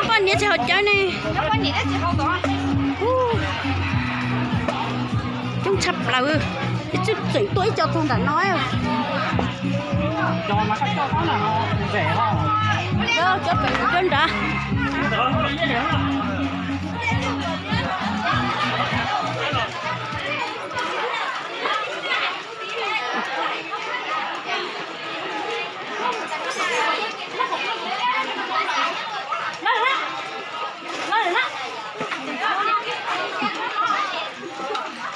Poj niam tsis haus cawv ne. Coob tshaj plaws, ib txwm tseem tuaj ib co txog nram no. Cov nrad.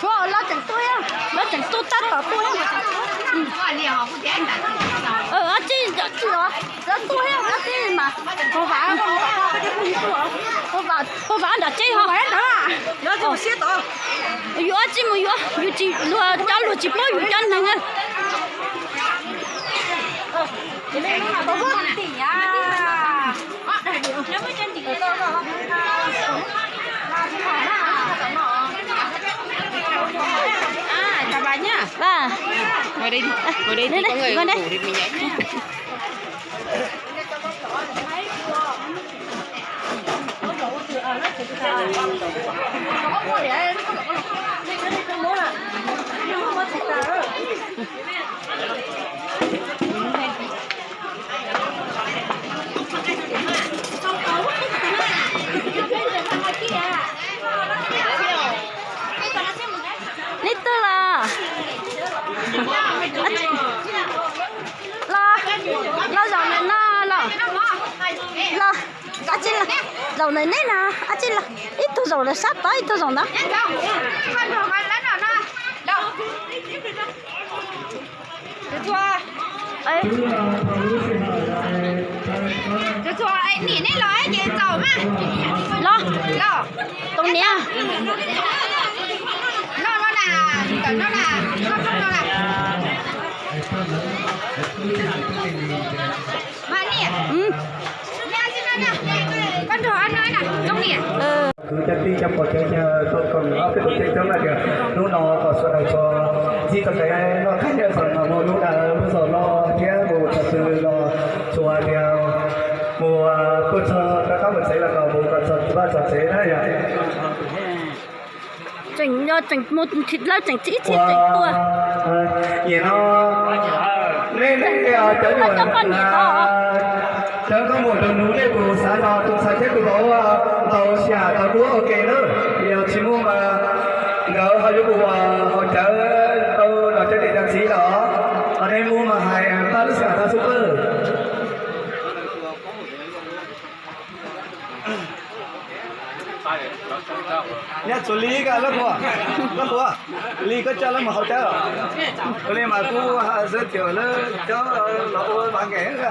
Tshuav lawv tseem tuaj, lawv tseem tuaj tab tom tuaj. Ab tsi, lawv tuaj thiab, ab tsi mas. Puag vam nram tsev ho. Yuav ab tsi mus yuav, yus tsis luag cov luag tsis paub yus cov neeg. Leej twg los? Los, los zaum ntawm no los. Los, ab tsi los, zaum ntawm neb na, ab tsi los. Ib tug zaum lawv sab tod, ib tug zaum ntawd. Nim neb los ces txaus mas. Los, los. Tus niam. Noj no na, ntawm no na, noj rooj no na. Mas niam, koj nrog no na, koj niam. Kwv cov tij cov pog cov yawg tau koom ob peb tus tij coob na tias hnub no kom sawv daws tso ntsib txoj kev noj qab nyob zoo, mus lub dag lub zog no thiab mus txog twg los tsuas tias mus tuaj txog rov qab mus tsev los kom mus kom txog vaj txog tsev na yom. Tseem, tseem mus, lawv tseem ib txhia tseem tuaj. Nim no nej, nej cov nyuam, cov nkauj muam nraug nus nej puas xav nrog tus ntxhais thiab tus vauv tau sij hawm tau duab ua ke na? Yog tsis muaj mas nkawd ho yuav mus haus cawv tau los cov niam cov txiv los, ho nej muaj mas hais pab lub sij hawm tau xub pwg. Nyob txuas li koj lab qhua, lab qhua, li koj coj lawv mus haus cawv. Ua li mas kuv giới thiệu lawv cov los ua vam nkeeg.